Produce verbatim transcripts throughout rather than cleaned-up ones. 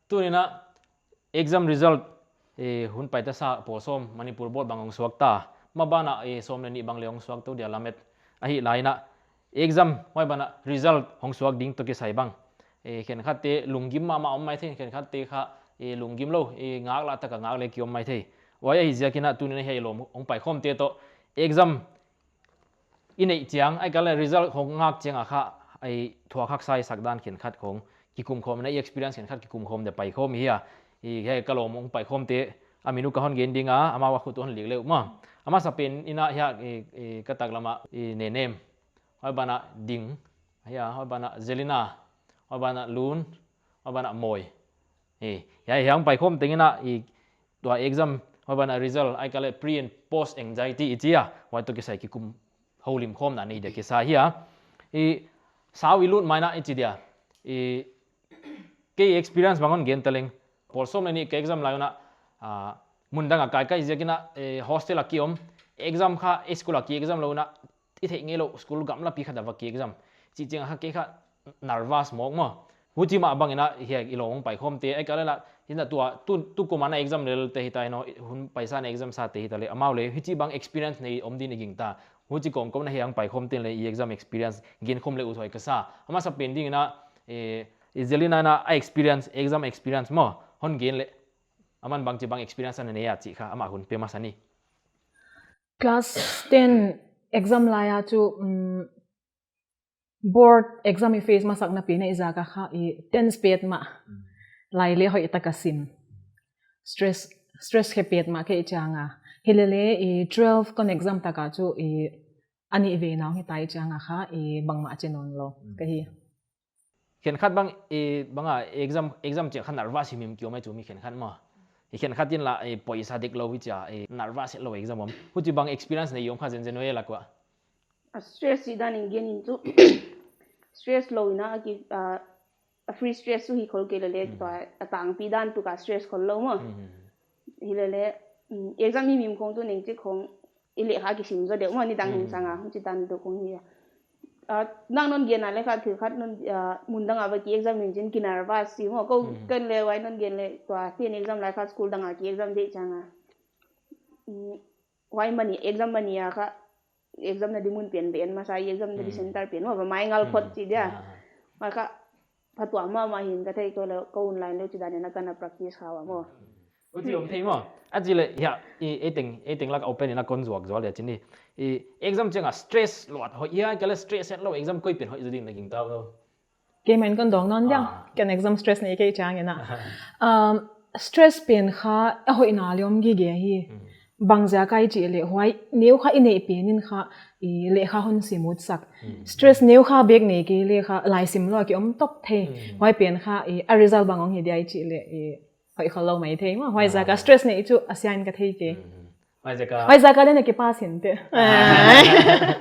Tuni'n a exam result, eh, hun paita sa pawl sawm Manipur board bang hong suak ta. Maban a, eh, sawm leh nih bang leng hong suak tou dia lamet. Ahihlai in a exam, huai ban a result hong suak ding toh kisai bang, eh, khenkhatte lunggim mahmah om maithei, khenkhatte kha, eh, lunggim lou, eh, ngaklah taka ngak leh ki om maithei. Huai ahihziakin a tuni'n a hiai lawm hong paikhawmte toh exam i neih chiang, ahihkeileh result hong ngak chiang a kha, i thuak haksa i sak dan khenkhat khong kikum khawm in a, i experience khenkhat kikum khawm ding paikhawm hi a. I hiai ka lawm hong paikhawmte a min uh ka hon gen ding a, amau a khut uh hon lik leh uh maw. A masa pen in a hiai, i, i ka taklam a, i Nenem, huai ban a Ding, hiai, huai ban a Zelina, huai ban a Lun, huai ban a Moi. Eh, hiai, hiai hong paikhawm tengin a, i tua exam, huai ban a result, ahihkeileh pre and post anxiety i chi a, huai toh kisai kikum houlim khawmna nei dia kisa hi a. I sau i lut mai in a i chi dia. I kei experience bang hon gen ta leng. Pawl sawm leh nih ka exam lai un a, ah, mun dang a kai kai ziakin a, eh, hostel a ki om. Exam kha, eh, school a ki exam lou un a, i theih ngei lou, school gamla pi khat a va ki exam. Chih chiang a kha kei kha nervous mawk maw. Huchi mah bangin a hiai i lawm hong paikhawmte, ahihkeileh la, hi'n a tua, tu, tu kum a na exam lelte hita hi nawn, hun paisa na exam sate hita leh, amau leh, hichi bang experience nei om ding i gingta. Huchi kawmkawm in a hiai hong paikhawmte'n leng i exam experience gen khawm leh uh hoih ka sa. A masa pen dingin a, eh, i Zelina in a experience, exam experience maw, hon gen leh, aman bangchi bang experience ana nei a chih kha, amah hun pe masa ni. Class ten exam lai a chu, um, board exam i face masakna pen i ziak a kha i tense petmah. Mm. Lai leh hoihtaka sim. Stress, stress khe petmah kei chiang a. Hilele i twelve kon exam taka chu i a nih vei nawn hita i chiang a kha i bangmah chi nawn lou. Mm. Ka hi. Khenkhat bang, i bang a exam, exam chiang kha nervous himhim ki om ei chu mi khenkhat maw. I khenkhat in la, i poisa dek lou hi chia, i nervous lou exam om. Huchi bang experience nei om kha zenzen uh ei lak ua. A stress i dan in gen in chu. Stress lou in a ki, ah, a free stress chu hi khol kei lele, hmm, tua a tangpi dan tu ka stress khol lou maw. Hmm. Hilele, mm, exam himhim khong tu neng chi khong i leh kha kisim zaw deuh maw nidang, hmm, hin sang a, huchi dan tu khong hi a. Ah, nang non gen a leh kha thil khat non, ah, mun dang a va ki exam in chin ki nervous si maw. Ko, hmm, ken leh huai non gen leh tua ten exam lai kha school dang a ki exam deuh chiang a. Mm, huai mani, exam mani a kha, exam na di mun pian pian masa, exam na di, hmm, center pian maw, va mai ngal, hmm, phot chi dia. Ah. Huai kha, phatuam mahmah hi'n ka thei ko leh, ko online leh chi dan in a kana practice kha ua maw. Huchi om thei maw. A chi leh, hiai, i, ei teng, ei teng lak open in a kon zuak zual leh chi ni. I, exam chiang a stress luat hoih, hiai, ka leh stress het lou, exam koi pen hoih zaw ding na gingta lou. Kei mah in kon dong nawn dia. Ah. Ken exam stress nei kei chiang in a. Um, stress pen kha a hoihna leh om gige hi. Hmm. Bang ziak a i chih leh huai neu kha i neih pen in kha i leh kha hon sim ut sak. Hmm. Stress neu kha bek nei kei leh kha lai sim lou a ki om top thei. Hmm. Huai pen kha i a result bang hong hi dia i chih leh i hoih khol lou maithei maw. Huai ziak a, ah, stress nei chu a sia in ka thei kei. Hmm. Huai ziak a. Huai ziak a leh na ki pass in te. Ah.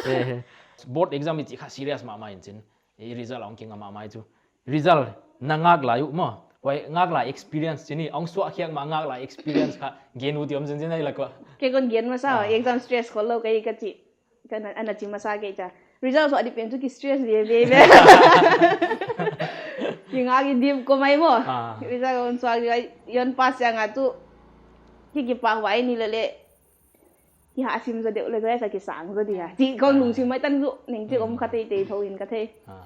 Eh, board exam i chih kha serious mahmah in chin. I result hong kinga mahmah chu. Result na ngak lai uh maw. Huai ngak lai experience chi ni, hong suah khiak mah ngak lai experience kha gen ut i om zenzen ei lak ua. Kei kon gen masa, ah, exam stress khol lou kei ka chi. Kana, ana chi masa kei chia. Result suah di pen chu ki stress veve ve. Ki ngak i dip ko mai maw. Ah. Result hong suak di ai, i hon pass chiang a chu. Ki kipak huai ni lele. Ki ha sim zaw deuh leh zaw sa ki sang zaw di a. Chi kon, ah, lungsim mai tan zu, neng chi om kha teitei thou in ka thei. Ah.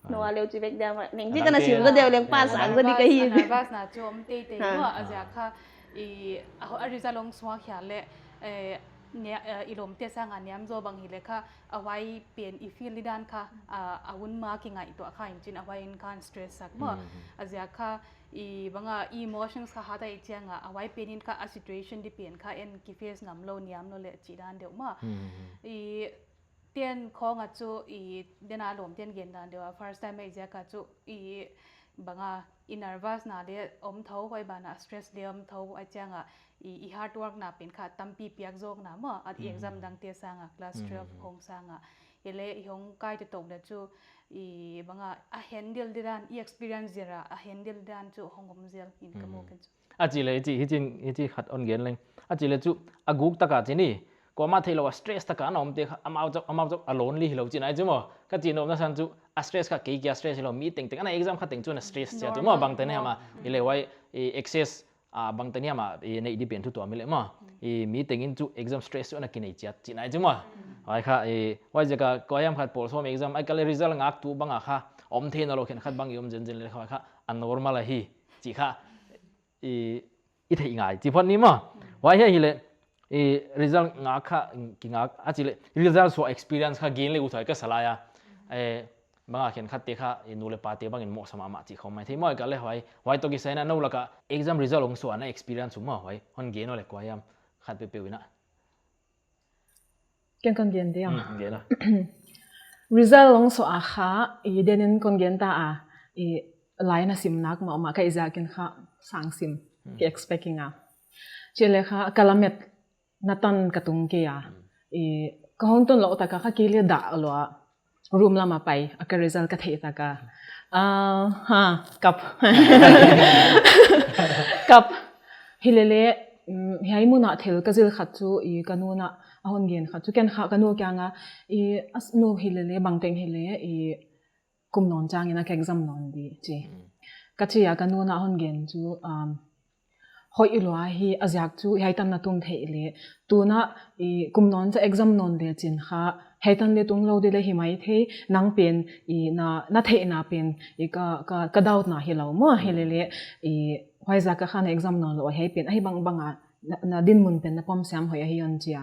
Noah leh chi vek dia maw. Neng chi kana sim zaw deuh leh pa sang zaw di ka hi. Nervous na chu om teitei, ah, maw, a ziak kha i, a, a result hong suak khia leh, eh, ne, eh, i lawmte sang a niam zaw bang hi leh kha, a huai pen i feel di dan kha, a, a hun ma ki ngaihtuah kha in chin a huai in khan stress sak maw. Hmm. A ziak kha, i bang a, i emotions kha hat a i chiang a, a huai pen in kha a situation di pen kha en ki face ngam lou niam lou leh chi dan deuh maw. Hmm. I ten khong a chu i den a lawmte'n gen dan deuh a first time i ziak a chu i bang a i nervous na leh om thou huai ban a stress leh om thou a chiang a i, i hard work na pen kha tampi piak zawk na maw a, hmm, exam dangte sang a class, hmm, twelve khong sang a. Hilele i hong kai te tok leh chu i bang a, a handle di dan, i experience zia a handle di dan chu hong om zel in ka, hmm, mu ken chu. A chi leh, hichi, hichi, hichi khat hon gen leng. A chi leh chu, a guk taka chi ni. kuamah theilou a stress taka ana omte kha, amau chauh, amau chauh a lonely hilou chihna chu maw. Ka chih nopna san chu a stress kha kei kia stress hilou, mi tengteng ana exam kha teng chu ana stress chia chu maw, bangtan hiam a. Hileh huai, eh, access, ah, bangtan hiam a, eh, neih di pen thu tuam hileh maw. Eh, mi tengin chu exam stress chu ana kinei chiat chihna chu maw. Huai kha, eh, huaiziak a kuahiam khat pawl sawm exam, ahihkeileh result ngak tu bang a kha, om thei nailou khenkhat bang i om zenzen leh kha, huai kha a normal ahi, chih kha i, i theih ngai, chi phot ni maw. Huai hi hileh, i result ngak kha, kingak, a chih leh, result suah experience kha gen leh ut huai ka sa lai a. Eh, bang a khenkhatte kha, i nu leh pate bangin mohsa mahmah chih khawng mai thei maw, ahihkeileh huai, huai toh kisai in nou lak a exam result hong suahna experience uh maw, huai, hon gen leh kuahiam khat peuhpeuh in a. Ken kon gen dia. Hmm, gen a. Result hong suah a kha, i denin kon gen ta a, i lai na sim nak mahmah ka hih ziakin kha sang sim, hmm, ka expecting a. Chih leh kha, ka lametna tan ka tung kei a. Hmm. I, ka hong tun lou tak a kha kei leh dah lou a. Room lam a pai, a ka result ka theih tak a. Ah, ha, kap. Kap. Hilele, mm, hiai mun a thil ka zil khat chu, i ka nu'n a hon gen khat chu, ken kha ka nu kiang a, i as nu hilele, bangteng hilele, i kum nawn chiangin a ka exam nawn di, chi. Mm. Ka chi a ka nu'n a hon gen chu, um, hoih lua hi a ziak chu, hiai tan na tung theih leh. Tun a, i kum nawn chiang exam nawn leh chin kha, hiai tan leh tung lou di leh hi maithei, nang pen, i na, na theihna pen, i ka, ka, ka doubt na hilou maw, hilele, i huaiziak a kha na exam nawn lou, hiai pen, ahi bangbang a, na, na dinmun pen na pom siam hoih ahi hon chi a.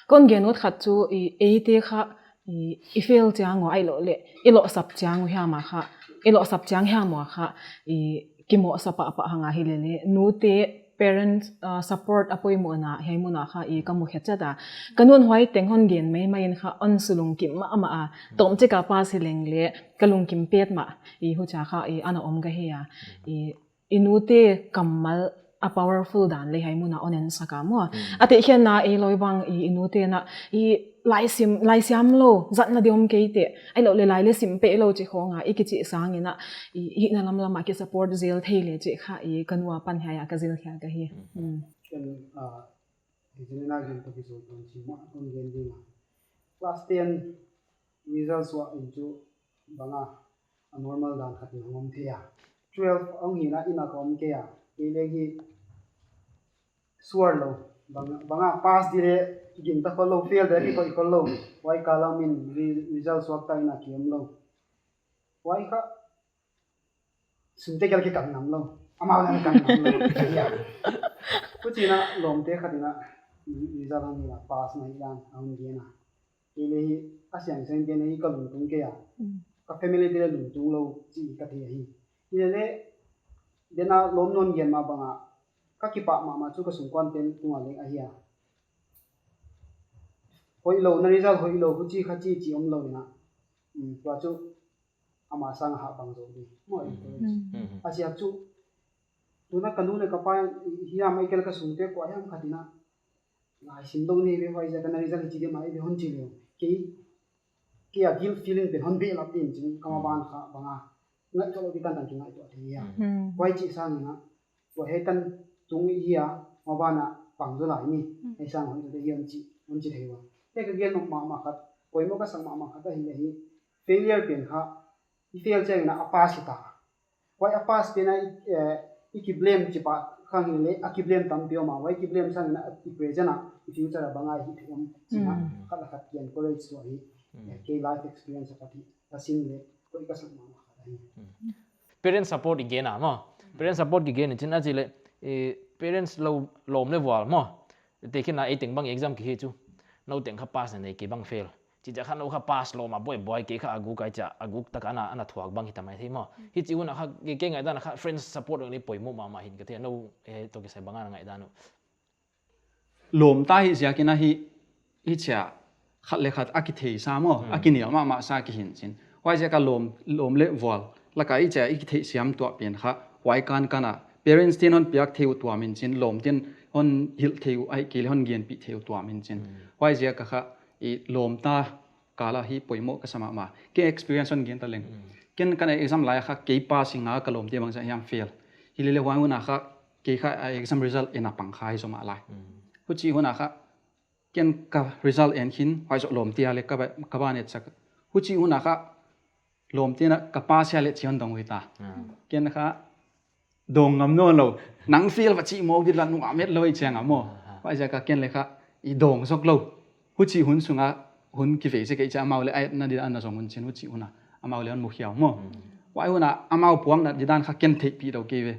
Kon gen ut khat chu, i, eite kha, i, i fail chiang uh, ahihlouhleh, i lohsap chiang uh hiam a kha, i lohsap chiang hiam uh a kha, i, kimohsa pahpah hang a hilele, nute, parents, uh, support a poimohna, hiai mun a kha, i, ka mu khe chiat a. Ka nu'n huai teng hon gen maimai in kha, hon sulungkim mahmah a, tawmchik a pass hi leng leh, ka lungkim petmah, i, huchia kha, i, ana om ka hi a, i, i nute kammal a powerful dan leh hiai mun a hon en sak a maw. Mm. A tehkhiakna ei lou bang i, i nute na i lai sim, lai siam lou, zatna di om kei teh. Ahihlouhleh lai leh sim peh lou chih khawng a, i kichih sangin a, i, i hihna lamlam a ki support zel thei leh chih kha i ka nu apan hiai a ka zil khia ka hi. Mm. Mm. Ken, ah, Hi chih leh na gen toh kizawl tawn chi mah kon gen ding a. Class ten result suah in chu bang a, a normal dan khat in hong om thei a. Twelve hong hi na in a ka om kei a. Kei leng hi sure lou. Bang, bang a pass di leh gingta khollou, fail di leh kikoih khollou. Huai kal a min re-, result suak ta in a ki om lou. Huai kha sungte kel kikang ngam lou. Amau leng kang ngam lou. Ya. Huchiin a lawmte khat in a result hong hi a pass na hi dan a hon gen a. Kei leng hi a siangsen kei leng hi ka lungtung kei a. Mm. Ka family te leng lungtung lou chih ka thei hi. Hilele, den a lawm non gen mah bang a ka kipak mahmah chu ka sungkuan ten tung a leng ahi a. Hoihlou, na result hoihlou, huchi khachi chi omlou in a. Mm, tua chu ama sang a hah bang zou di. Maw, mm, encourage. Mm. A ziak chu, tun a ka nu leh ka pa hiam ahihkeileh ka sungte kuahiam khat in a, lai sim dong nei ve, huaiziak a na result hichi di mai ve hon chi leh. Kei, kei a guilt feeling pen hon behlap din chin, ka maban kha bang a ngaihtuah lou di ka tan kingaihtuah thei a. Mm. Huai chih sangin a, tua hiai tan tung i hi a, maban a pang zaw lai ni. Mm. Hiai sang hoih zaw di hi hon chi, hon chi thei ua. Hiai ka gen mahmah khat, poimoh ka sak mahmah khat ahi leh hi, failure pen kha, i fail chiangin a pass hita. Huai a pass pen a i, eh, i ki blame chih pah kha hileh, a ki blame tampi om a. Huai ki blame sangin a i present a, i future a bang a hih theih om. Chih na, mm, khat leh khat ki encourage suah hi. Mm. Eh, kei life experience a khat hi, ka sim leh, koih ka sak mahmah khat ahi. Mm. Parent support i gen a maw. Parent support ki gen in chin a chih leh, eh, parents lou lawm leh vual maw. Tehkhin a ei teng bang exam ki hi chu. Nou teng kha pass na nei, kei bang fail. Chih chiang kha nou kha pass lawm a buaibuai, kei kha a guk ai chia, a guk tak a ana, ana thuak bang hita mai thei maw. Hichi hun a kha, kei, kei ngaihdan a kha friends support leng leh poimoh mahmah hi'n ka thei, nou, eh, toh kisai bang a na ngaihdan uh. Lawm ta hi ziakin a hi, hichia khat leh khat a kitheisa maw, mm, a kinial mahmah sa ki hi in chin. Huaiziak a lawm, lawm leh vual lak a hichia i kitheihsiam tuah pen kha, huai kankan a parents te'n hon piak thei uh tuam in chin, lawm te'n hon hilh thei uh, ahihkeileh hon genpih thei uh tuam in chin. Mm. Huaiziak a kha, i lawm ta kal a hi poimoh ka sa mahmah. Kei experience hon gen ta leng. Mm. Ken ka na exam lai a kha kei pass hi ngal a, ka lawmte bangzah hiam fail. Hilele huai hun a kha kei kha a exam result en a pang kha hi zaw mah lai. Mm. Huchi hun a kha Ken ka result en khin, huai zoh lawmte a leh ka ba, ka ban et sak. Huchi hun a kha lawmte'n a ka pass hia leh chi'n dong uh ta. Ken kha dawng ngam nawnlou. Nang fail va chih mawk di la nung a met lou ei chiang a maw. Huaiziak a ken leh kha i dawng zok lou. Huchi hun sung a hun kivei se kei chia amau leh a etna di ana zong hun chin huchi hun a amau leh hon mukhiau maw. Huai hun a amau puaknat di dan kha ken theihpih deuh kei ve.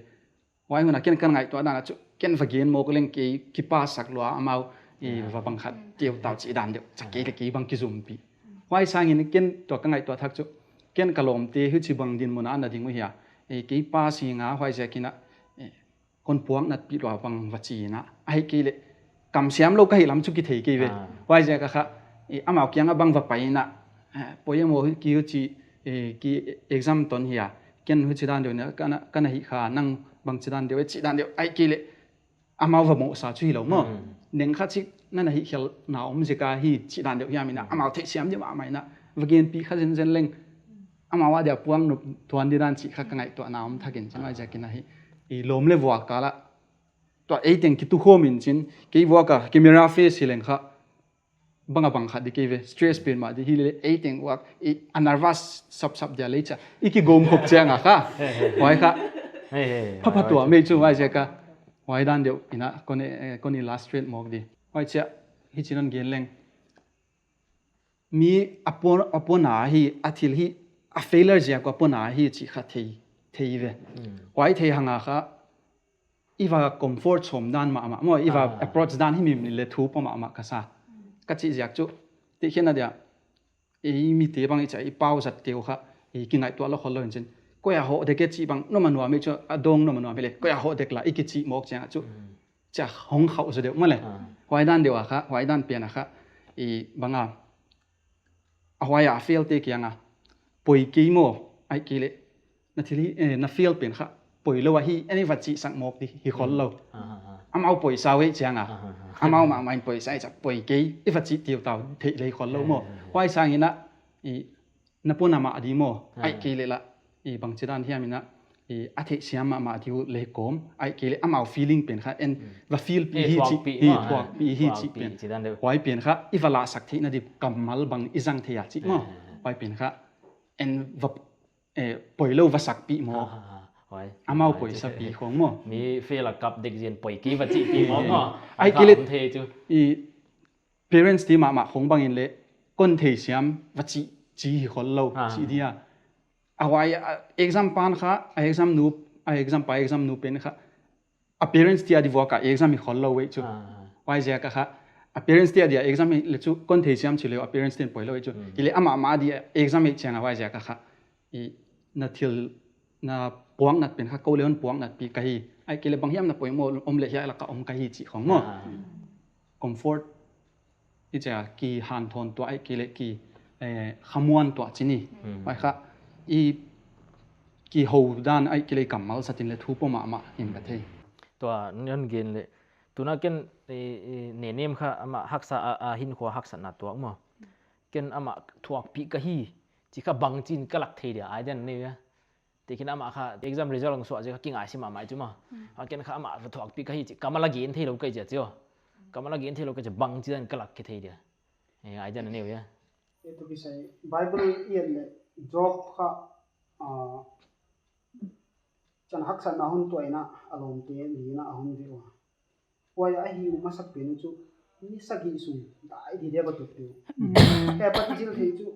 Huai hun a ken ka ngaihtuah dan a chu ken va gen mawk leng kei kipass sak lua amau i va bang khat teu tau chih dan deuh. Cha kei leh kei bang kizumpi. Huai sangin ken tua ka ngaihtuah thak chu ken ka lawmte huchibang dinmun a ana ding uh hia. Kei pass hi nga huaiziakin a kon puaknatpih lua bang va chi in a. Ahihkeileh kamsiam lou ka hih lam chu kithei kei ve. Huaiziak a kha amau kiang a bang va pai in a. Poimoh ki huchi ki exam ton hia. Ken huchi dan deuh in a kana, kana hih kha nang bangchi dan deuh, chih dan deuh. Ahihkeileh amau va mohsa chu hilou maw. Neng kha chik nana hihkhelhna om zek a hi chih dan deuh hiam in a. Amau theihsiam di mahmah in a. Va genpih kha zenzen leng. Amau a dia puang nop tuan di dan chih kha ka ngaihtuahna om thak in chin huaiziakin a hi. I lawm leh vuak kal a. Tua eiteng kitukhawm in chin. Kei vuak a camera face hi leng kha. Bang a bang khat di kei ve. Stress pen mah di hileh eiteng vuak. I a nervous sapsap dia leh cha. I kigawm khop chiang a kha. Huai kha. Phapha tua mei chu huaiziak a. Huai dan deuh in a kon, kon illustrate mawk di. Huai chia hichi'n hon gen leng. Mi a pon, a pon a hi, a thil hi, a failure ziak a pon a hi chih kha thei, thei ve. Huai thei hang a kha, i va comfort zone dan mahmah maw, i va approach dan hi mimli leh thu pua mahmah ka sa. Ka chih ziak chu, ti khen a dia, i mite bang i cha, i pau zat teu kha, i kingaihtuah lou khol lou in chin. Koi a hoh dek e chih bang, nop a nuam e chu, a dawng nop a nuam e leh, koi a hoh dek la, i kichih mawk chiang a chu. Chia hong khauh zaw deuh maw leh. Huai dan deuh a kha, huai dan pen a kha, i bang a. A huai a fail te kiang a. Poi kei maw, ahihkeileh. Na thil hi, na fail pen kha. Poi lou a hi, en i va chih sak mawk di, hi khol lou. Amau poisa uh ei chiang a. Amau mahmah in poisa ei cha, poi kei, i va chih teu tau, theih leh hi khol lou maw. Huai sangin a, i na pon a mah di maw, ahihkeileh la, i bangchi dan hiam in a, i a theihsiam mahmah di uh leh kawm, ahihkeileh amau feeling pen kha en va feel pih hi chih, thuakpih hi chih pen. Huai pen kha, i va lahsak theihna di kammal bang i zang thei a chih maw. Huai pen kha, en va, poi lou va sakpih maw. Amau poisapih khong maw. Mi fail a kap dek zen poi kei va chihpih maw maw. Ahihkeileh, i parents te mahmah khong bangin leh, kon theihsiam va chih, chih hi khol lou, chih dia. A huai, a exam pan kha, a exam nu, a exam pa, exam nu pen kha. A parents te a di vuak a exam hi khol lou ei chu. Huaiziak a kha. A parents te a dia exam hi leh chu kon theihsiam chih leh a parents te'n poi lou ei chu. Hileh amah mah a dia exam hi chiang a huaiziak a kha. I na thil na puaknat pen kha kou leh hon puaknatpih ka hi. Ahihkeileh bang hiam na poimoh om leh hiai lak a om ka hi chih khong maw. Comfort. I chia kihanthawn tuah ahihkeileh ki, khamuan tuah chih ni. Huai kha i kihou dan ahihkeileh kammal zat in leh thu pua mahmah hi'n ka thei. Tua non gen leh. Tuna ken, nenem kha amah haksa a, a hinkhua haksatna tuak maw. Ken amah thuakpih ka hi. Chih kha bangchi'n ka lak thei dia, ai den ni a. Tekhin amah kha exam result ang suah ziak kha kingaihsiam mahmah chu maw. A ken kha amah va thuakpih ka hi chih, ka mah la gen theilou ka hi chia chu. Ka mah la gen theilou ka hi chia bangchi dan ka lak kithei dia. Ai den ni a. E tu kisai Bible i et leh Job kha, chan haksatna hun tuah in a lawmte li in a hon ve ua. Huai a hi uh masak pen chu mi sagih sung dai di dia va tup tiu. He pat zil thei chu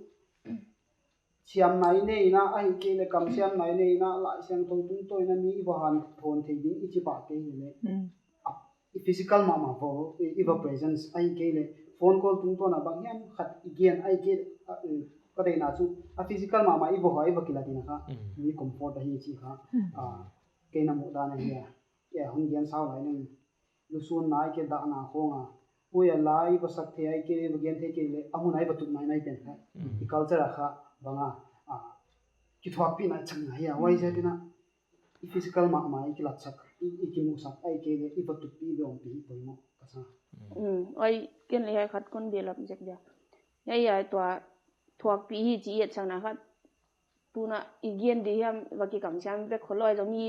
siamna i nei in a, ahihkeileh kamsiamna i nei in a, Laisiangthou tungtawn in a mi i va hanthawn thei ding i chih pah kei leh. I physical mahmah vo, i va presence ahihkeileh phone call tungtawn a bang hiam khat i gen ahihkeileh, ka deihna chu a physical mahmah i va hoi va kilat in a kha mi comfort ahi chih kha. Kei na muh dan ahi a. Hon gen sau lai leng. Lusunna ahihkeileh dahna khong a. Huai a lai va sak thei ahihkeileh va gen thei kei leh a mun a i va tup nai nai pen kha. I culture a kha bang a, kithuakpihna chang ahi a. Huaiziakin a i physical mahmah i kilatsak, i kimuhsak ahihkeileh i va tuppih ve ompih hi poimoh ka sa. Ai ken leh hiai khat kon belap zek dia. Hiai a tua thuakpih hi chih i et sakna khat. Tuna i gen di hiam va kikamsiam vek khol lou ei zong mi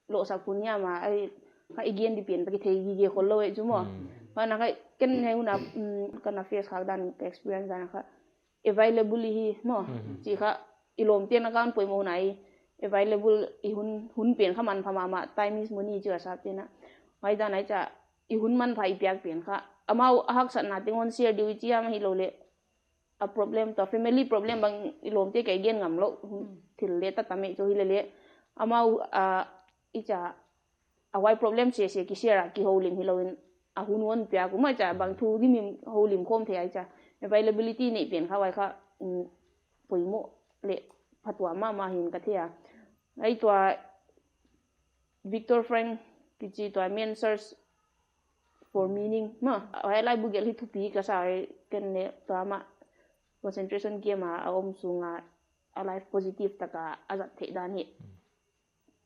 lohsak hun hiam a, ai kha i gen di pen va kithei gige khol lou ei chu maw. Huai na kha ken hiai hun a, mm, ka na face khak dan, ka experience dan kha available hi maw. Mhm. Chih kha i lawmte'n a kon poimoh hun ahi. Available i hun, hun pen kha manpha mahmah, time is money chi a sapte'n a. Huai dan ahi chia, i hun manpha i piak pen kha, amau a haksatna teng hon share di uh i chi a, ahihlou leh a problem toh, family problem bang i lawmte ka gen ngam lou, hmm, thil leh ta tam e chu hilele. Amau, ah, i chia, a huai problem sese ki share a, kihoulim hilou in, a hun hon piak uh maw chia, bang thu dimhim houlim khawm thei ahi chia. Availability neih pen kha huai kha, mm, poimoh leh phatuam mahmah hi'n ka thei a. Ahi tua Viktor Frankl kichi tua Man's Search for Meaning maw. Huai laibu gelh hi thupi ka sa, ken leh tua mah concentration camp a a om sung a, a life positive tak a a zat theih dan hi.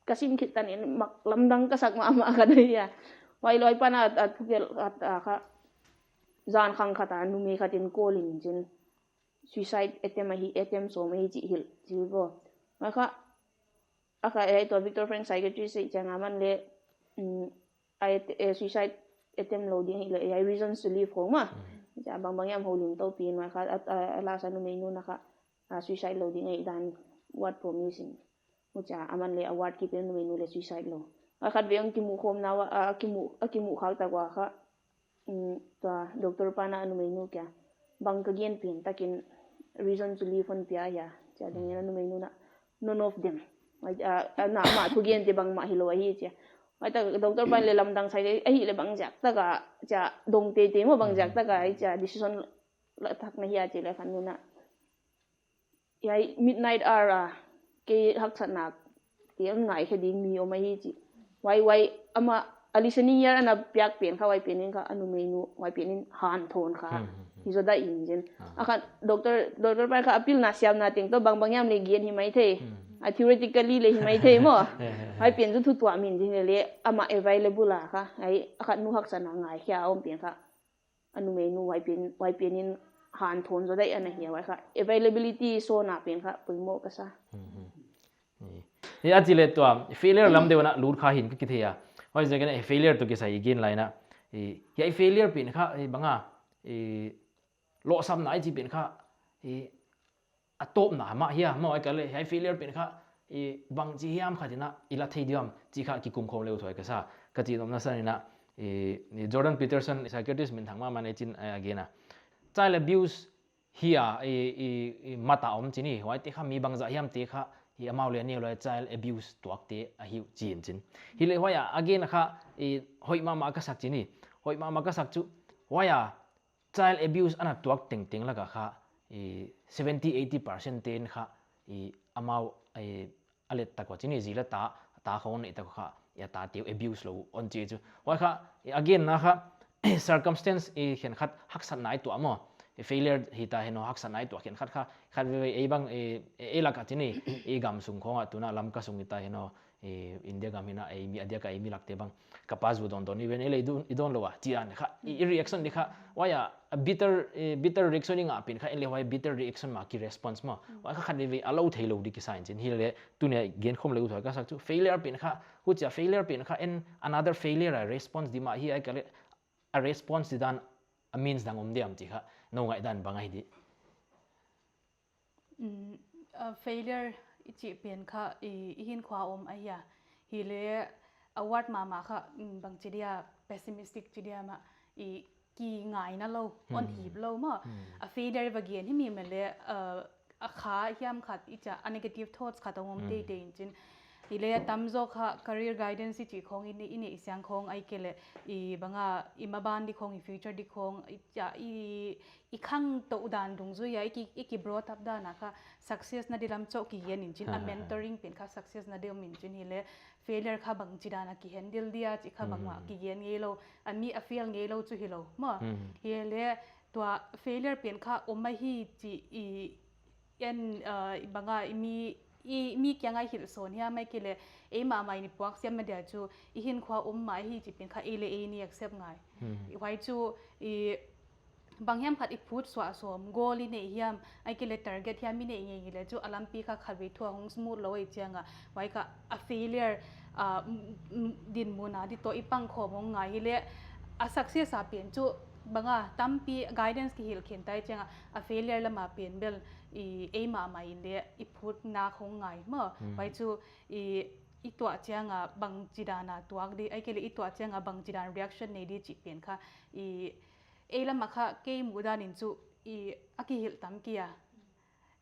Ka sim khit tan in mak lamdang ka sak mahmah ka dai a. Huai lou apan a, a thugelh a, a kha zan khang khat a numei khat in call in chin suicide attempt ahi, attempt sawm ahi chih hilh, chih ko. Huai kha, a kha, eh, tua Viktor Frankl psychiatrist i chia nga man leh, mm, ai, eh, suicide attempt lou ding hileh, eh, ai reasons to live khong maw. Mm. Chia bangbang hiam houlim tou pi in huai kha, a, a, a last a numei nu'n a kha, a suicide lou ding ahi dan ward promise in. Huchia aman leh a ward keeper numei nu leh suicide lou. A khatvei hong kimuh khawmna ua, a kimuh, a kimuh khak tak ua kha, mm, tua doctor pa'n a numei nu kiang, bang ka gen pen takin reason to live hon pia hia, chia dong in a numei nu'n a, none of them. Ai, a, a, na, amah thugente bangmah hilou ahi chia. Ai ta doctor pa'n leh lamdang sai leh, ahihleh bang ziak tak a, chia dong teitei maw bang ziak tak a, ai chia decision la thak na hia chi leh khan nu'n a. Hiai midnight hour a, kei haksatna, kei hon ngaikhe ding mi om ahi chi. Huai, huai, amah, a listening ear ana piak pen kha, huai pen in kha, a numei nu, huai pen in hanthawn kha. Hmm, hmm, hmm. Hi zaw dai in chin. Ah. A kha, doctor, doctor pa'n kha, a pilna siamna teng toh, bangbang hiam leh gen hi maithei. Hmm. A theoretically leh hi maithei maw. He, he, he. Huai pen chu thu tuam in chin leh, amah available a kha. Ai, a kha nu haksatna ngaikhe a om pen kha. A numei nu huai pen, huai pen in hanthawn zaw dai ana hi a huai kha. Availability sawmna pen kha poimoh ka sa. Hmm, hmm. Ni. Ni a chi leh tua, failure lam deuh ana lut kha hi'n ka kithei a. Huaiziakin failure toh kisai i gen lai in a. I, hiai failure pen kha, i bang a, i, lohsapna i chih pen kha, i, a tawpna mah hia, maw, ahihkeileh, hiai failure pen kha, i, bangchi hiam khat in a, i la thei diam, chih kha kikum khawm leh thupi ka sa, ka chih nopna san in a, i, i Jordan Peterson, psychiatrist minthang mahmah in chin, eh, a gen a. Child abuse hi a, i, i, i mat a om chi ni, huaite kha mi bangzah hiamte kha, i amau leh a neu leh child abuse tuakte ahi uh chi in chin. Hileh huai a, a gen kha, i hoih mahmah ka sak chi ni, hoih mahmah ka sak chu, huai a, child abuse ana tuak tengteng lak a kha, i seventy eighty percent te'n kha, i amau, i a let tak ua chi ni zi leh ta, ta khong neih tak ua kha, i a tate uh abuse lou hon chi chu. Huai kha, i a genna kha, circumstance i khenkhat haksatna i tuah maw. I failure hita hi'n aw haksatna i tuah khenkhat kha, khatvei ei bang, i, i lak a chi ni, i gamsung khong a tu'n a Lamka sung hita hi'n aw, i India gam hi'n a ei mi, a diak a ei mi lakte bang. Ka pa zu dawn dawn i ven ei leh i dawn, i dawn lou a, chi a ni kha. I, i reaction di kha, huai a, a bitter, i bitter reaction i ngah pen kha, en leh huai bitter reaction mah ki response maw. Mm. Huai kha khatvei a lou theilou di kisa in chin. Hileh, tuni a gen khawm leh thupi ka sak chu. Failure pen kha, huchia failure pen kha, en another failure a response di mah hi ahihkeileh, a response di dan, a means dang om diam chih kha, nou ngaihdan bang ahi di. Mm, a failure i chih pen kha i, i hinkhua om ahi a. Hileh a word mahmah kha, mm, bangchi dia pessimistic chi dia mah i kingaina lou, hon hip lou maw. Hmm. A failure va gen hi mi mah leh, uh, a kha hiam khat i chia a negative thoughts khat a om teitei in chin. Hileh a tamzaw kha career guidance i chih khong i neih, i neih siang khong ahihkeileh i bang a i maban di khong i future di khong i chia i i khangtou dan dungzui a, i ki, i ki brought up dan a kha success na di lam chauh kigen in chin, a mentoring pen kha success na di om in chin hileh, failure kha bangchi dan a ki handle dia, chih kha bangmah kigen ngeilou, a mi a fail ngeilou chu hilou, maw. Hileh, tua failure pen kha om ahi chih i en, uh, i bang a i mi, i mi kiang a i hilh sawn hiam ahihkeileh, ei mahmah in i puak siam na dia chu, i hinkhua om mah ahi chih pen kha ei leh ei in i accept ngai. Huai chu, i, bang hiam khat i phut suah sawm, goal i neih hiam, ahihkeileh target hiam i neih ngei hileh chu a lampi kha khatvei thu a hong smooth lou ei chiang a, huai kha a failure, ah, m-, m-, dinmun a di toh i pang khawm hong ngai hileh a success a pen chu Banga tampi guidance kihilh khin tai chiang a, a failure lama pen bel i ei mahmah in le i phut nak hong ngai maw. Huai chu i i tuah chiang a bangchidan a tuak di, ahihkeileh i tuah chiang a bangchidan reaction nei di chih pen kha i ei lama kha kei muhdan in chu i a kihilh tam kei a.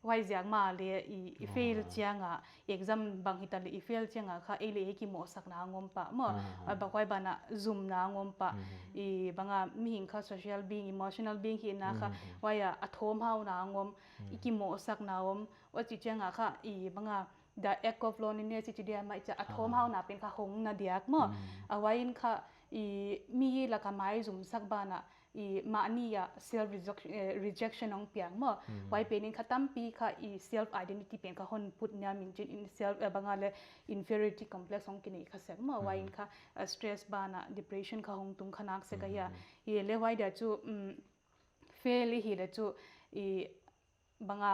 Huaiziak mah le i, i fail chiang a, exam bang hita le i fail chiang a kha ei le ei kimohsakna ngawm pah maw. Huai bang huai ban a zumna ngawm pah. I banga mihing kha social being, emotional being hihna kha huai a, a thawmhauna ngawm, i kimohsakna ngawm. Huchi chiang a kha i banga the ache of loneliness i chi dia mah i chia, a thawmhauna pen kha hong na diak maw. A huai in kha i mi laka maizumsak ban a i mahni a self rejection, eh, rejection hong piang maw. Huai pen in kha tampi kha i self identity pen kha hon phut niam in chin in self, eh, banga le inferiority complex hong kinei kha sek maw. Huai in kha, eh, stress ban a depression kha hong tung kha nak sek ahia. Hi le huai dia chu, um, fail i hi le chu i banga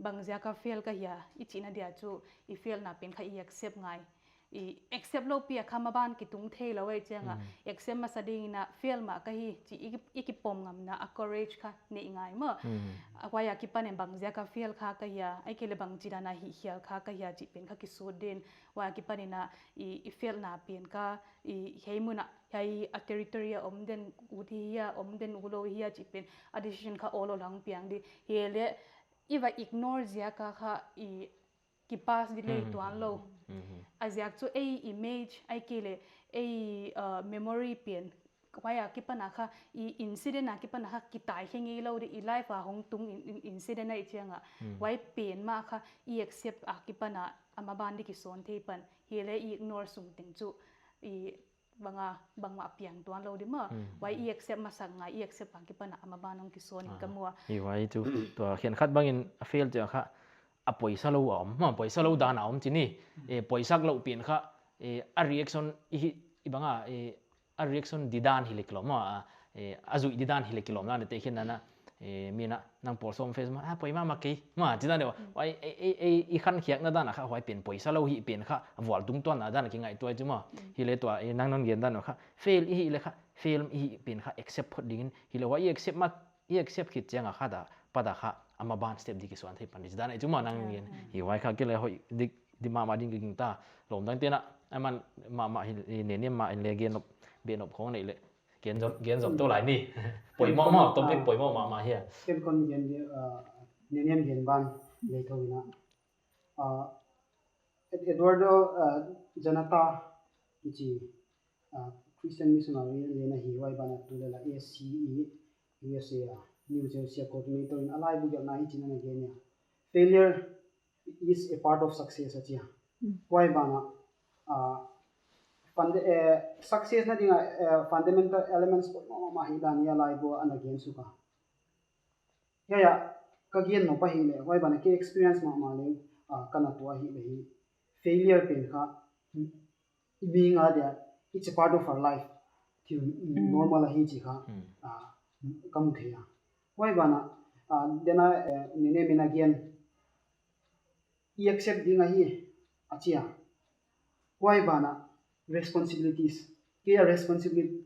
bangziak a fail ka hia i chihna dia chu i failna pen kha i accept ngai. I accept lou pi a kha maban kitung thei lou ei chiang a, accept masa ding in a fail mah ka hi chi i, i kipom ngamna a courage kha nei ngai maw. A huai a kipan in bangziak a fail kha ka hia, ahihkeileh bangchidan a hihkhial kha ka hia chih pen kha kisut din. Huai a kipan in a i, i failna pen kha i hei mun a, hei a territory a om den ut hi hia, om den u lou hia chih pen a decision kha all along piang di. Hi le i va ignore ziak a kha i kipass di lei tuan lou. A ziak chu ei image, ahihkeileh ei, uh, memory pen huai a kipan a kha i incident a kipan a kha kitai khe ngei lou di, i life a hong tung in, in, incident a i chiang a. Huai pen mah kha i accept a kipan a a maban di kisawn thei pan. Hi le i ignore sung teng chu i banga bangmah piang tuan lou di maw. Huai i accept masak ngai, i accept a kipan a a maban hong kisawn in ka mu a. I huai chu tua khenkhat bang in a fail chiang kha a poisa lou a om maw, poisa lou dan a om chi ni. E, poisak lou pen kha, e, a reaction i hi, i banga, e, a reaction di dan hi le kilawm maw, a, e, a zuih di dan hi le kilawm na, te khin na na, e, mi na nang pawl sawm face maw, a, poimoh mahmah kei maw, chi dan deuh. Huai, e, e, e, i khankhiakna dan a kha huai pen poisa lou hi pen kha a vual tung tuanna dan a kingaihtuah chu maw. Hi le tua, e, nang non gen dan a kha fail i hi le kha, fail i hi pen kha accept phot ding in, hi le huai i accept mah, i accept khit chiang a kha da, pa da kha a maban step di kisuan thei pan di dan a i chu maw nang gen. Hi huai kha kei le hoih dik di mahmah ding ka gingta. Lawmdang te na, a man mahmah hi, i ne ne mah in le gen nop, be nop khong nei le. Gen zom, gen zom to lai ni. Poimoh maw, topic poimoh mahmah hia. Ken kon gen di, uh, ne ne gen ban le tho na. Uh, Ed-, Eduardo, uh, Zanata, kichi, uh, Christian missionary le na hi huai ban a tu le la A C E U S A a, New Jersey a coordinator in a laibu gelhna hi chin ana gen a. Failure is a part of success a chi a. Huai ban a, uh, fund-, eh, success na ding a, eh, fundamental elements poimoh mahmah hi dan a laibu ana gen suk a. Hiai a, ka gen nop ahi le, huai ban a kei experience mahmah le, ah, ka na tuah ahi le hi. Failure pen kha, i mi nga dia, it's a part of our life. Thil normal ahi chi kha, ah, ka mu thei a. Huai ban a, ah, den a, eh, ne ne min a gen, i accept ding ahi, a chi a. Huai ban a, responsibilities. Kei a responsibility,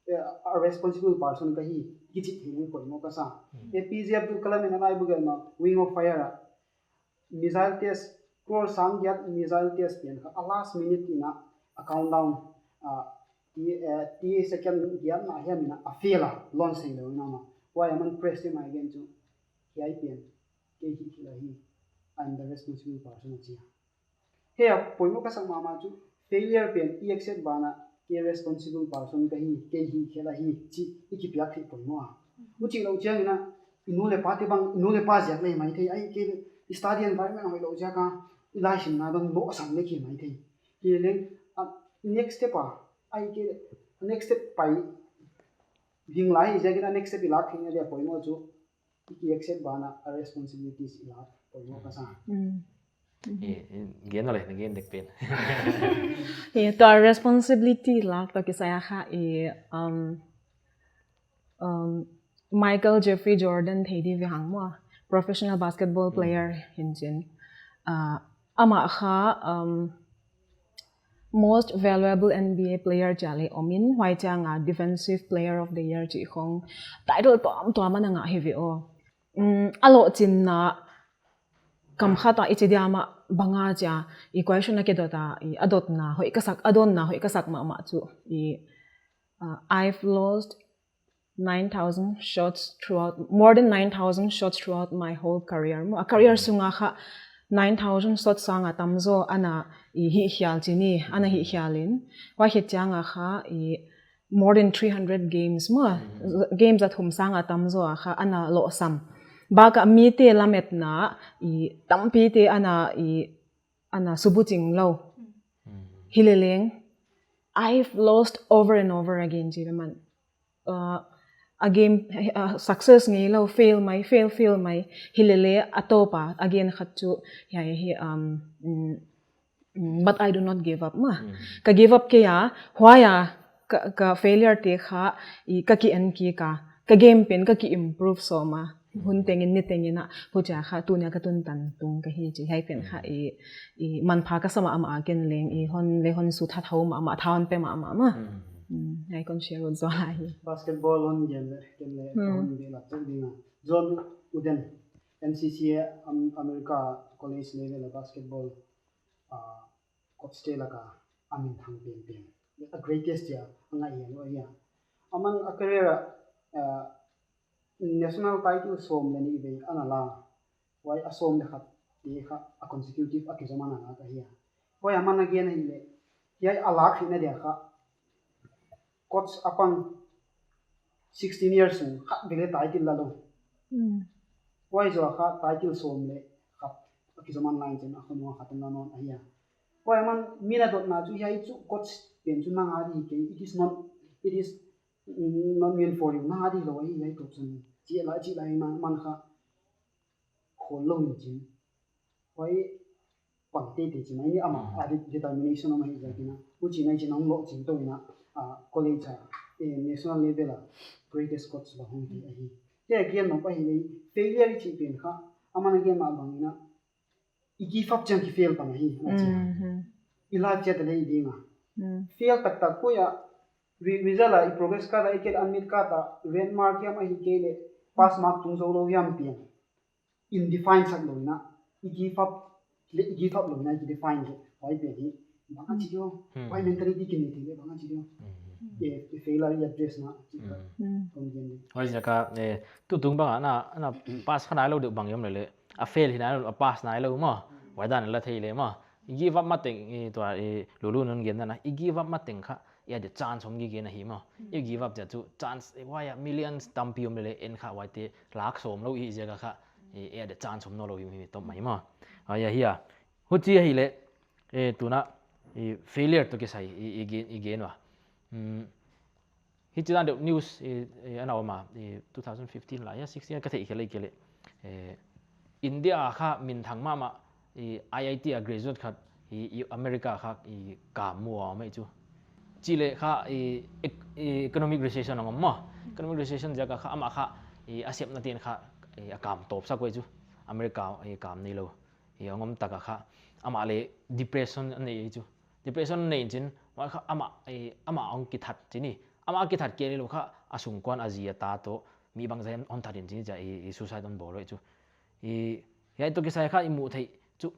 eh, a responsible person ka hi, kichi thei leng poimoh ka sa. A P J Abdul Kalam in a laibu gelhna, Wing of Fire a, missile test, crore sang giat missile test pen kha, a last minute in a, a countdown, ah, ti, eh, ti second giat na hiam in a, a fail a, launch sei lou in a maw. Huai a man press te mai gen chu, hiai pen, kei hi kila hi, I'm the responsible person a chi a. Hiai a poimoh ka sak mahmah chu, failure pen i accept ban a, kei responsible person ka hi, kei hi kila hi, chi i kipiak thei poimoh a. Huchi lou chiang in a, i nu le pa te bang, i nu le pa ziak le maithei, ahihkeileh i study environment hoih lou ziak a, i laisimna bang lohsam le kei maithei. Hi leng, a, next step a, ahihkeileh, next step pai ding lai, ziak in a next step i lak thei na dia poimoh chu, i ki accept ban a, a responsibilities i lak poimoh ka sa. Mm. Eh, eh, gen na le, na gen dek pen. Eh, tua responsibility lak toh kisai a kha, eh, um, um, Michael Jeffrey Jordan thei di ve hang maw, professional basketball player hi chin. Ah, amah kha, um, Most valuable N B A player chia leng om in, huai chiang a defensive player of the year chih khong title tuamtuam ana ngah hi ve aw. Mm, a lohchinna kam khat a i chi diam a bang a chia, i question a kidot a, i a dotna hoih ka sak, a dawnna hoih ka sak mahmah chu i, uh, I've lost nine thousand shots throughout, more than nine thousand shots throughout my whole career. Maw, a career sunga kha nine thousand shots sang a tamzaw ana i hihkhial chi ni, ana hihkhial in. Huai khit chiang a kha i more than three hundred games maw, games a thum sang a tamzaw a kha ana lohsam. Bak a mite lametna i tampite ana i, ana subuching lou. Hi leleng, I've lost over and over again chi leh man. Uh, a game, uh, success ngeilou, fail mai, fail, fail mai. Hi leleng a tawp a, again khat chu, hiai hi, um, mm, mm, but I do not give up maw. Ka give up kei a, huai a, ka, ka failure te kha, i ka ki en kik a, ka game pen ka ki improve sawm a. Hun tengin, ni tengin a, huchia kha, tuni a ka tun tan tung ka hi chi, hiai pen kha, i, i manpha ka sa mahmah a ken leng, i hon leng hon sut hat hau mahmah, tha hon pe mahmah maw. Mm, hiai kon share ut zaw lai hi. Basketball hon gen leh, ken leng hon be lak chak ding a. John Wooden, N C C A, Am-, America college level a basketball, ah, coach te lak a a minthang penpen. A greatest chia a ngai hian uh ahi a. Aman a career a, ah, national title sawm leh nih vei ana la. Huai a sawm leh khat te kha a consecutive a kizom ana lak ahi a. Huai aman a gen ahihleh, hiai a lak theihna dia kha coach a pang sixteen years sung khat vei leng title la lou. Huai zoh a kha title sawm leh khat a kizom ana la in chin a khonung a khat ana la nawn ahi a. Huai aman min a dotna chu hiai chu coach pen chu nang a di kei, it is not, it is, mm, not meant for you, nang a di lou ahi hiai tawp san. Chi lai, chi lai man, man kha khawl lou in chin. Huai pang teitei chi mai ni ama a de-, determination om ahi ziakin a. Huchi nai chin a hong lohching tou in a, ah, college a, eh, national level a greatest coach bang hong hi ahi. Te a gen nop ahihleh, failure i chih pen kha, aman a gen mah bangin a, i give up chiang ki fail pan ahi, ana chi. I la chiat leh i ding a. Fail taktak poi a, re-, result a i progress card a, i kel admit card a, red mark hiam ahihkeileh, pass mark tung zou lou hiam pian. In define sak lou in a, i give up, leh i give up lou in a, i define leh, huai pen hi, bang a chi diam, huai mentality ki nei thei leh, bang a chi diam. E, e failure i address na, chi kha, kon gen leh. Huai ziak a, eh, tutung bang a, na, na pass kha nai lou deuh bang hiam leleh, a fail hi nai lou, a pass nai lou maw, huai dan la thei leh maw. I give up mateng, i tua, i Lulu nun gen na, i give up mateng kha, i a de chance om gige na hi maw. I give up chia chu chance, eh, huai a millions tampi om leleh en kha huaite lak sawm lou i ziak a kha, eh, i a de chance om nawn lou hi, hi tawp mai maw. Huai ahi a. Huchi ahihleh, eh, tuna, eh, failure toh kisai, i, i gen, i gen ua. Hmm. Hichi dan deuh news, eh, eh, ana om a, eh, two thousand fifteen lai a, sixteen ka theih khelh leh khelh leh. Eh, India kha minthang mahmah, i I I T a graduate khat, i, i America kha, i kam mu a mai chu. Chi leh kha, i, ec-, i economic recession ang maw. Economic recession ziak a kha, amah kha, i a sepna ten kha, i a kam tawp sak uai chu. America, i kam nei lou. I a ngam tak a kha, amah leh depression a nei chu. Depression nei in chin, huai kha amah, i, amah hong kithat chi ni. Amah kithat kei leh lou kha, a sungkuan a zi a ta toh, mi bangzah hon that in chin chia, i, i suicide hon bawl uai chu. I, hiai toh kisai kha i muh theih chu,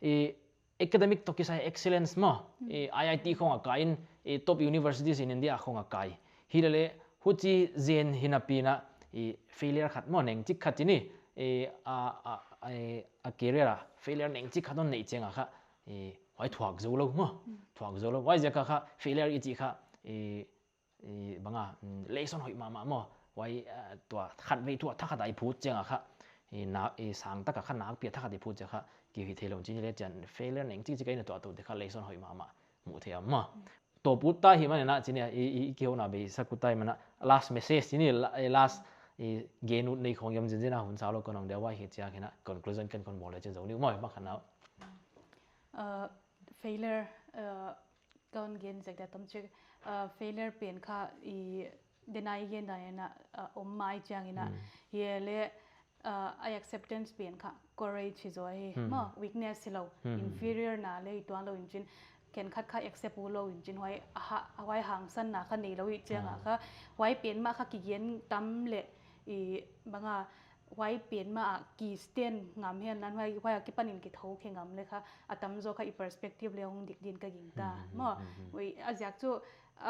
i, academic toh kisai excellence maw. I, I I T khong a kai in, i, top universities in India khong a kai. Hi leleh, huchi zen hi napi in a, i, failure khat maw neng chik khat chi ni. I, a, a, a, a career a, failure neng chik khat hon neih chiang a kha, i, huai thuak zou lou maw. Thuak zou lou. Huai ziak a kha, failure i chih kha, i, i, bang a, mm, lesson hoih mahmah maw. Huai, eh, tua khatvei tua thakhat a i phut chiang a kha, i na, i sang tak a kha nakpi a thakhat i phut chiang a kha, ki hih theih lou chi ni leh chian failure neng chik chik a i na tuah tou te kha lesson hoih mahmah muh theih a maw. Tawp ut ta hi man in a chi ni a, i, i, i kihouna bei sak ut ta hi man a, last message chi ni, la-, i last, i gen ut nei khong hiam zenzen a hun sau lou kon hong dia huai hi chia khin a, conclusion ken kon bawl leh chin zou ni maw, bang khan nau. Uh, failure, uh, Kon gen zek dia tom chik, uh, failure pen kha i denai gen dan in a, uh, om mai chiang in a. Hi leh, uh, i acceptance pen kha courage hi zaw hi. Maw, weakness hilou, inferior na leh i tuan lou in chin. khenkhat kha accept uh lou in chin huai, aha, huai hangsanna kha neilou i chiang a kha, huai pen mah kha kigen tam leh i bang a, huai pen mah a ki stand ngam hial nan huai, huai akipan in kithou khe ngam leh kha, a tamzaw kha i perspective leh hong dik din ka gingta. Maw, huai a ziak chu,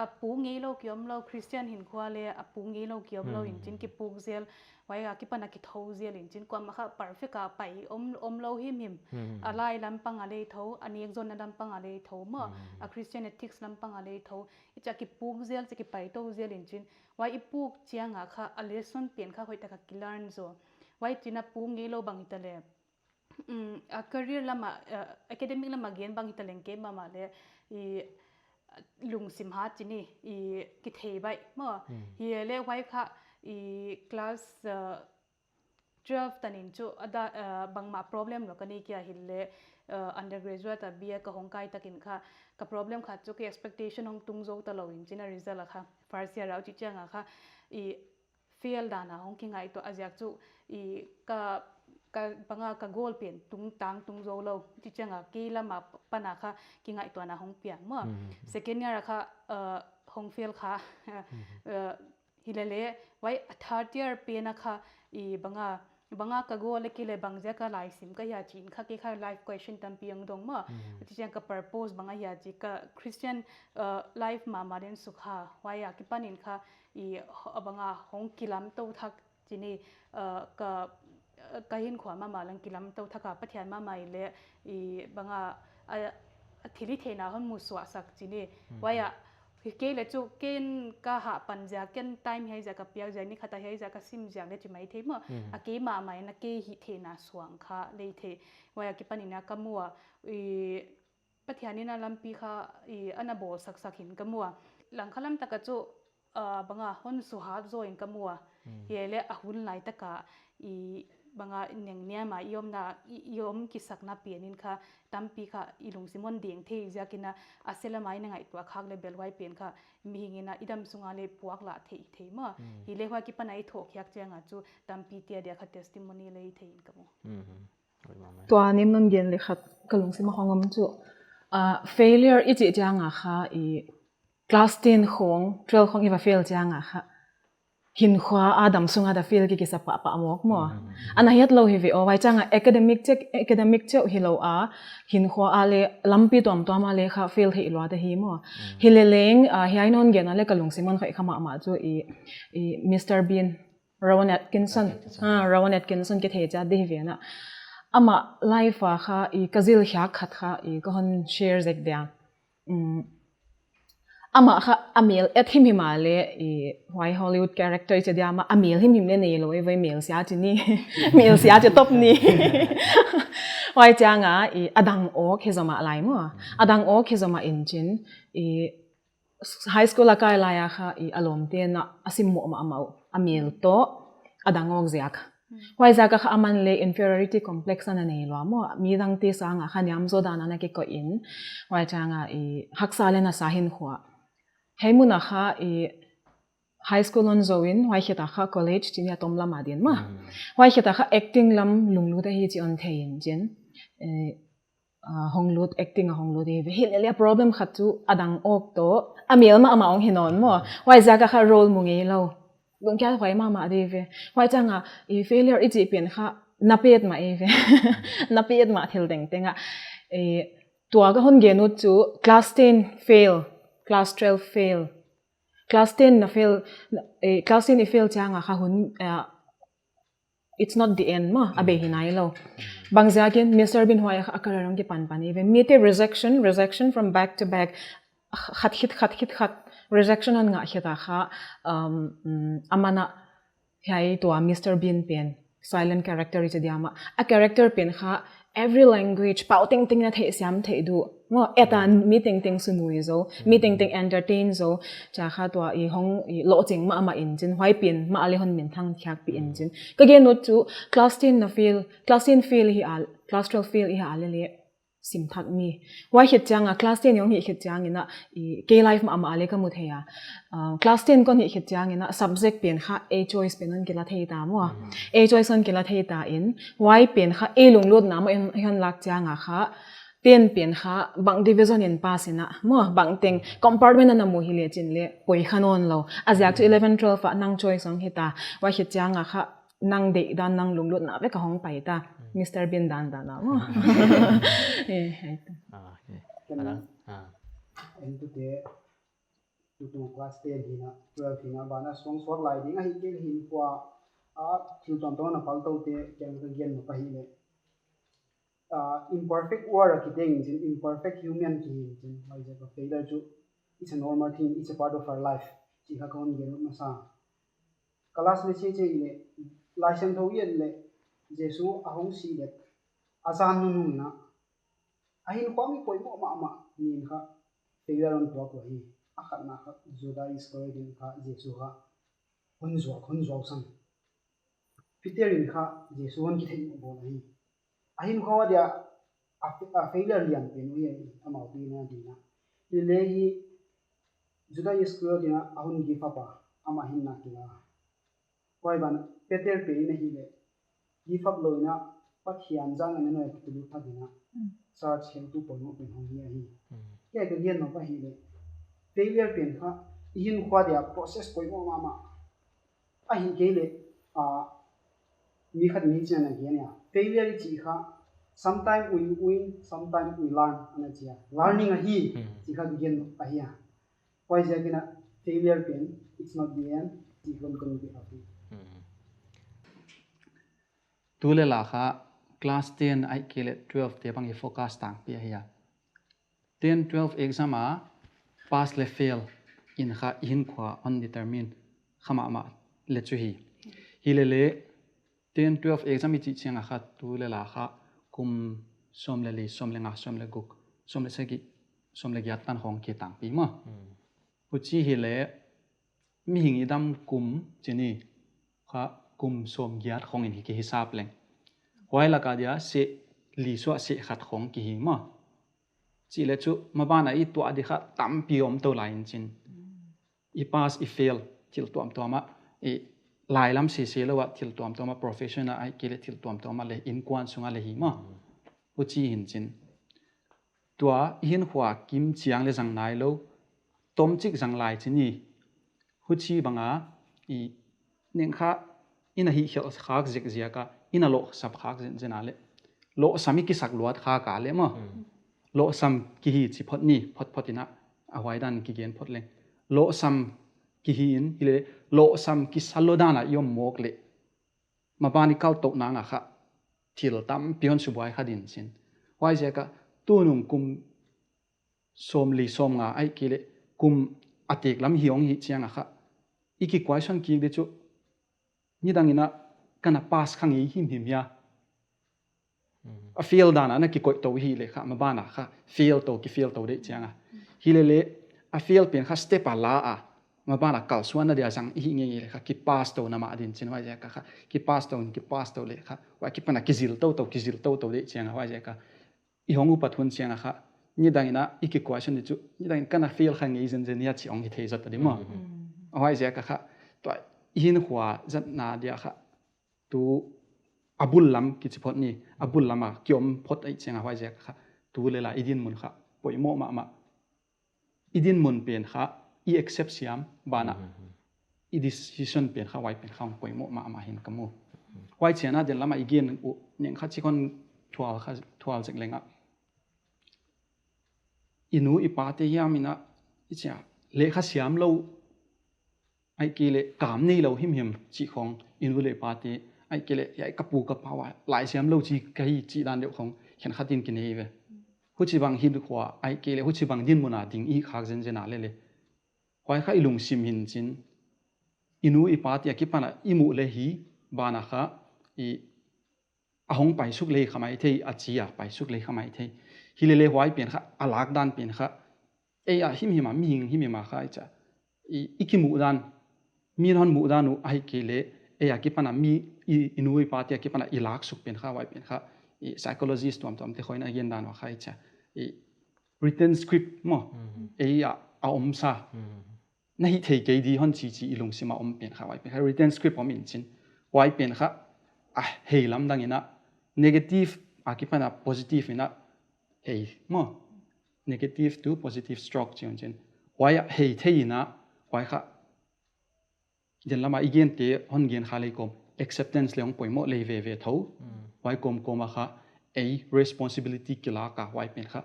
a pu ngeilou ki omlou, Christian hinkhua leh a pu ngeilou ki omlou in chin kipuk zel, huai akipan a kithou zel in chin kuamah kha perfect a pai om, omlou himhim. A lai lampang a leh thou, a nekzonna lampang a leh thou maw, a Christian ethics lampang a leh thou. I chia kipuk zel, chia kipai tou zel in chin. Huai i puk chiang a kha, a lesson pen kha hoihtak a ki learn zaw. Huai chin a pu ngeilou bang hita leh, um, a career lam a, uh, academic lam a gen bang hita leng kei mahmah leh, i, uh, lungsim hat chin i, i kithei baih maw. Hileh huai kha, i class, uh, twelve tan in chu a da, uh, bangmah problem lou ka nei kia hileh, uh, undergraduate a B A ka hong kai tak in kha, ka problem khat chu ka expectation hong tung zou ta lou in chin a result a kha, first year a uh chih chiang a kha, i fail dan a hong kingaihtuah a ziak chu, i ka, ka bang a ka goal pen tungtang tung zou lou, chih chiang a kei lam apan a kha kingaihtuahna hong piang maw. Second year a kha, uh, hong fail kha, uh, hilele, huai a third year pen a kha, i bang a, bang a ka goal leh kei leh bang ziak a laisim ka hia chin kha, kei kha life question tampi hong dong maw. Chih chiang ka purpose bang a hia chi ka Christian, uh, life mahmah den sukha, huai akipan in kha, i ho-, bang a hong kilam tou thak chin i, uh, ka, uh, ka hinkhua mahmah leng kilam tou thak a Pathian mahmah i leh, i bang a, a, a thil i theihna hon musuah sak chin i. Huai a, hi kei leh chu ken ka hah pan ziak, ken time hiai ziak a piak ziak, ni khat a hiai ziak a sim ziak leh chi mai thei maw. A kei mahmah in a kei hih theihna suang kha lei thei. Huai akipan in a ka mu a, i Pathian in a lampi kha, i ana bawl saksak in ka mu a. Langkhat lam tak a chu, uh, bang a hon suhat zaw in ka mu a. Hileh a hun lai tak a, i bang a nengniam a i omna, i, i om kisakna pen in kha tampi kha i lungsim hon deng thei ziak in a, a se lam a i na ngaihtuah khak leh bel huai pen kha mihing in a i dam sung a leh puak lah thei, thei maw. Hileh huai akipan a i thoh khiak chiang a chu tampi tia dia kha testimony lei thei in ka mu. Tua nim non gen leh khat ka lungsim a hong om chu, ah, failure i chih chiang a kha i class ten khong, twelve khong i va fail chiang a kha hinkhua a dam sung a da fail ki kisa pahpah mawk maw. Ana hiat lou hi ve aw, huai chiang a academic cheuh, academic cheuh hilou a, hinkhua a leh lampi tuamtuam a leh kha fail theih lua ta hi maw. Hileleng, ah, hiai non gen a leh ka lungsim hon khaih kha mahmah chu i, i Mister Bean, Rowan Atkinson. Atkinson. Ah, Rowan Atkinson kithei chiat di hi ve na. Amah life a kha i ka zil khiak khat kha i ka hon share zek dia. Um, amah kha a mel et himhim a leh i huai Hollywood character i chi dia mah a mel himhim leh neilou e, huai mel sia chi ni. Mel sia chi top ni. Huai chiang a i a dang awk hi zomah lai maw. A dang awk hi zomah in chin i high school a kai lai a kha i a lawmte'n a sim moh mahmah uh, a mel toh a dang awk ziak. Huai ziak a kha aman leh inferiority complex ana nei lua maw, midangte sang a kha niamzaw dan ana kikoih in, huai chiang a i haksa leh nasa hinkhua. Hiai mun a kha i high school hon zou in, huai khit a kha college chih ni a tom lam a din maw. Huai khit a kha acting lam lunglut ahi chih hon thei in chin. Eh, ah, hong lut, acting a hong lut hi ve. Hilele a problem khat chu a dang awk toh a mel mahmah hong hi nawn maw. Huai ziak a kha role mu ngeilou. Lungkial huai mahmah di ve. Huai chiang a i failure i chih pen kha na petmah i ve. Na petmah thil tengteng a. I tua ka hon gen ut chu class ten fail, class twelve fail. Class ten na fail, na, eh, class ten i fail chiang a kha hun, eh, it's not the end maw, a bei hi nailou. Bang ziakin Mister Bean huai a kha a career hong kipan pan i ve. Mite rejection, rejection from back to back. Khat khit, khat khit, khat rejection hon ngah khit a kha, um, um, aman a hiai tua Mister Bean pen, silent character i chi dia mah. A character pen kha every language, pau tengteng na theih siam theih duh. Maw, et a mi tengteng sumui zou, mi tengteng entertain zou. Chia kha tua i hong i lohching mahmah in chin, huai pen mah a leh hon minthang khiak pi in chin. Ka gen ut chu class ten na fail, class ten fail hi a, class twelve fail hi a lele sim thak ni. Huai khit chiang a class ten i hong hih khit chiang in a i kei life mahmah a leh ka mu thei a. Ah, class ten kon hih khit chiang in a subject pen kha A choice pen hon kila thei ta maw. A choice hon kila thei ta in, huai pen kha ei lunglutna mah in hon lak chiang a kha ten pen kha bang division in pass in a maw, bang teng compartment ana mu hi le chin le poi kha nawn lou. A ziak chu eleven twelve ah nang choice hong hita, huai khit chiang a kha nang deihdan nang lunglutna vek a hong pai ta. Mister Bean dan dan a maw. Eh, hai ta. Ah, eh. Ken Alang. Ah. Entute, tutung class ten hi na, twelve hi na, banah suang suak lai ding ahihkeileh hinkhua ah thil tuamtuam a na paltou te, ken ka gen nop ahihleh, ah, imperfect world a kiteng chin, imperfect human kihi chin, huaiziak a failure chu, it's a normal thing, it's a part of our life chih kha ka hon gen nop masa. Ka last message ahihleh, Laisiangthou i et leh, Jesu a hong si dek a zan nunung in a, a hinkhua mi poimoh mahmah nih in kha failure hon tuak ua hi. A khatna kha Judas Iscariot in kha Jesu kha hon zuak, hon zuau san. Peter in kha Jesu hon kitheihmoh bawl ahi. A hinkhua dia a, a failure lian pen uh hi, amau pi na ding a. Hilele hi Judas Iscariot in a hon give up a, amah hinna kila. Huai ban Peter pen in ahihleh, give up lou in a, Pathian zang in a nuai a kilut thak in a, church heutu poimoh pen hong hi ahi. Kei ka gen nop ahihleh, failure pen kha i hinkhua dia process poimoh mahmah. Ahihkeileh, ah, mi khat mi chiang a gen a, failure i chih kha, sometime we win, sometime we learn, ana chi a. Learning ahi, chih kha ka gen nop ahi a. Huaiziak in a failure pen, it's not the end, chih kon kon ki api. Tu le la kha class ten ahihkeileh twelve te bang i focus tangpi ahi a. Ten twelve exam a pass le fail in kha i hinkhua hon determine kha mahmah le chu hi. Hilele ten twelve exam i chih chiang a kha tu le la kha kum sawm le li, sawm le nga, sawm le guk, sawm le sagih, sawm le giat tan hong ki tangpi maw. Huchi hileh mihing i dam kum chih ni kha kum sawm giat hong in hi kihisap leng. Huai lak a dia seh li suah seh khat hong kihi maw. Chih le chu maban a i tuah di kha tampi om tou lai in chin. I pass, i fail, thil tuamtuam a, i lailam sese lou a thil tuamtuam a, profession a ahihkeileh thil tuamtuam a le, innkuan sung a le hi maw. Huchi hin chin. Tua i hinkhua kim chiang le zang nailou, tomchik zang lai chih ni. Huchi bang a, i neng kha, i na hihkhelh khak zek ziak a, i na lohsam khak zenzen a le. Lohsam i kisak luat khak a le maw. Lohsam kihi chi phot ni, phot phot in a, a huai dan kigen phot leng. Lohsam kihi in, hileh, lohsam kisa lou dan a i om mawk le. Maban i kaltouhna nga kha, thil tampi hon subuai kha din chin. Huaiziak a, tunung kum sawm li sawm nga ahihkeileh kum a tek lam hi hong hi chiang a kha, i ki question kik di chu, nidang in a ka na pass kha ngei himhim hia. A fail dan a na kikoih tou hileh kha, maban a kha fail tou, ki fail tou deih chiang a. Hilele a fail pen kha step a la a, maban a kalsuanna dia zang i hi ngeingei le kha, ki pass tou na mah din chin huaiziak a kha, ki pass tou, ki pass tou le kha, huai akipan a kizil toutou, kizil toutou deih chiang a huaiziak a. I hong upat hun chiang a kha, nidang in a i ki question di chu, nidang in ka na fail kha ngei zenzen hia chih hong hi thei zat a di maw. Huaiziak a kha, tua i hinkhua zatna dia kha, tu a bul lam kichi phot ni, a bul lam a kiom phot ahih chiang a huaiziak a kha, tu le la i dinmun kha poimoh mahmah. I dinmun pen kha, i accept siam, ban a. I decision pen kha, huai pen kha hong poimoh mahmah hi'n ka mu. Huai chiang a den lam a i gen uh, neng kha chih kon thual kha, thual zek leng a. I nu i pate hiam in a, i chia, lehkha siam lou, ahihkeileh kam neilou himhim chih khong, i nu le i pate, ahihkeileh, hiai ka pu ka pa uh a, lai siam lou chi ka hi chih dan deuh khong, khenkhat in kinei ve. Huchibang hinkhua, ahihkeileh, huchibang dinmun a ding i khak zenzen a le le. Huai kha i lungsim hin chin, i nu i pate akipan a i muh le hi, ban a kha, i a hong paisuk le kha maithei, a chi a paisuk le kha maithei. Hilele huai pen kha, a lak dan pen kha, ei a himhim a, mihing himhim a kha i chia. I, i kimuh dan, mi hon muh dan uh ahihkeileh, ei akipan a mi, i, i nu i pate akipan a i laksuk pen kha, huai pen kha, i psychologist tuamtuam te khong in a gen dan uh kha i chia. I written script maw, ei a, a omsa. Na hih theikei di hon chi chi i lungsim a om pen kha, huai pen kha written script om in chin. Huai pen kha, a hei lamdang in a, negative akipan a positive in a, hei maw, negative to positive stroke chi un chin. Huai a hei thei in a, huai kha den lam a i gente hon gen kha lei kawm, acceptance leh hong poimoh lei veve thou. Huai kawmkawm a kha ei responsibility kilak a, huai pen kha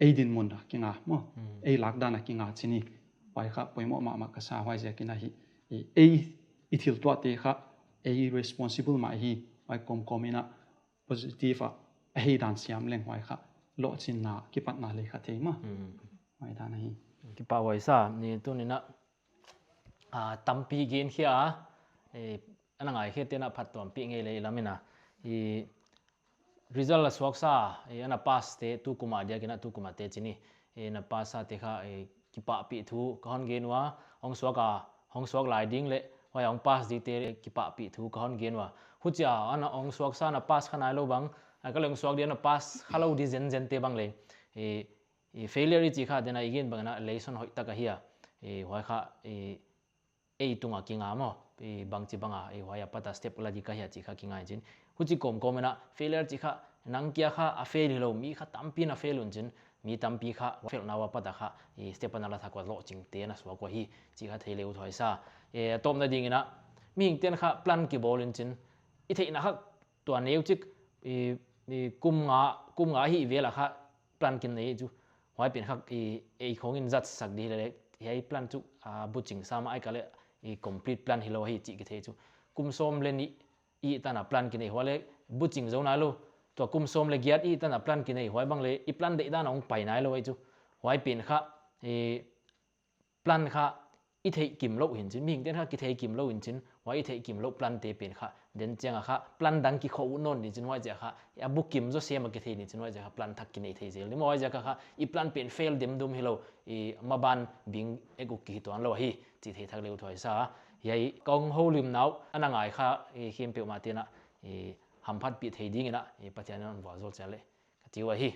ei dinmun a kinga maw, ei lakdan a kinga chi ni. Huai kha poimoh mahmah ka sa, huaiziakin ahi. Ei, ei i thil tuahte kha ei responsible mah hi. Huai kawmkawm in a positive a, a hei dan siam leng huai kha lohchinna, kipatna lei kha thei maw. Huai dan ahi. Kipahhuai sa, ni tuni'n a, tampi gen khia a, ana ngaikhiate'n a phattuampih ngei lei lam in a, result a suaksa, ana pass te, tukum a diakin a tukum a te chi ni, na pass a te kha kipahpih thu ka hon gen ua, hong suak a, hong suak lai ding leh huai a hong pass dingte kipahpih thu ka hon gen ua. Huchia ana hong suaksa na pass kha nailou bang, ahihkeileh hong suak dia na pass khalou di zenzen te bang leh, failure i chih kha den a i gen bang in a lesson hoihtak ahi a. Huai kha ei tung a kinga maw, bangchi bang a huai apat a step la di ka hia chih kha kinga in chin. Huchi kawmkawm in a failure chih kha nang kia kha a fail hilou, mi kha tampi'n a fail un chin, mi tampi kha failna uah pat a kha step ana la thak ua lohchingte na suak ua hi chih kha thei leh uthuai sa. Tawpna ding in a, mihingte'n kha plan kibawl in chin, i theihna kha tua neuchik, kum nga, kum nga hi vel a kha plan kinei chu, huai pen kha ei khawng in zatsak di leh, hiai plan chu buching sam a, ahihkeileh complete plan hilou hi chih kithei chu. Kum sawm leh nih i tan a plan kinei, huai leh buching zou nailou. Tua kum sawm leh giat i tan a plan kinei, huai bang leh i plan deihdan a hong pai nailou ahi chu. Huai pen kha plan kha i theihkimlouh hi'n chin, mihingte'n kha kitheikimlouh in chin, huai i theihkimlouh plante pen kha den chiang a kha plan dang kikhoh ut nawn di chin, huaiziak kha a bukim zaw sem a kithei di chin, huaiziak kha plan thak kinei thei zel di maw. Huaiziak kha i plan pen fail demdem hilou, maban bing ek uk kihi tuanlou ahi chih thei thak leh uthuai sa. Hiai kong houlimna uh ana ngai kha khempeuhmahte'n a hamphatpih thei ding in a Pathian in hon vualzawl chiat leh ka chi uh ahi.